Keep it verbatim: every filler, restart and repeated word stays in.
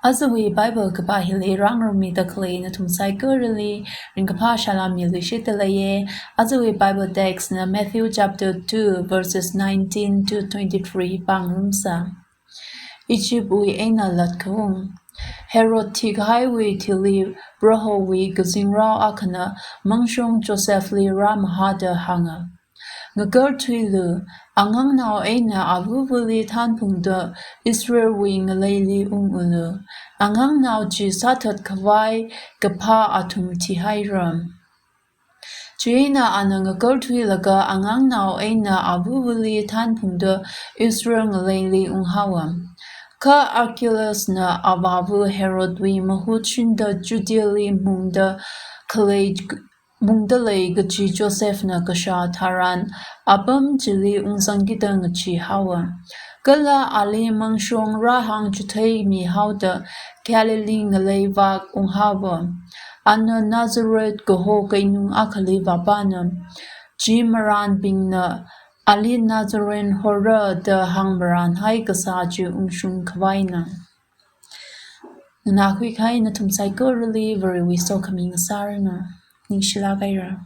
Ajawui Bible kapā hili rāngarummida khalei nathum saikorali ringkaphā salām miluishitda leiya. Ajawui Bible text na Matthew chapter two, verses nineteen to twenty-three pāngarumsa. Egyptwui eina latkhaung. Herod thikahaiwui thili Prohowui kazingrao akhana mangshong Josephli rāmahāda hānga, "Ngakarthuilu, angangnao eina avavali thanphungda Israelwui ngaleili ungulu. Angangnao chi sāthat khavai kaphā athum thihaira." Chieina ana ngakarthuilaga angangnao eina avavali thanphungda Israel ngaleili unghaowa. Kha Archelausna avāva Herodwui mahut shinda Judeali mungda khalei mungda lei kaji Josephna kashā tharan apam chili ungzangkida ngacheehaowa. Kala ali mangshong rāhāng chitheimihaoda Galilee ngalei vak unghaowa. Ana Nazareth kaho keinung akhali vāpamna. Chi marānbingna ali Nazarene hora da hāngmarānhai kasā chi ungshung khavaina. Nganākhui kahai nathum saikorali Varewui sokhami ngasāranu. Ningshilāk haira.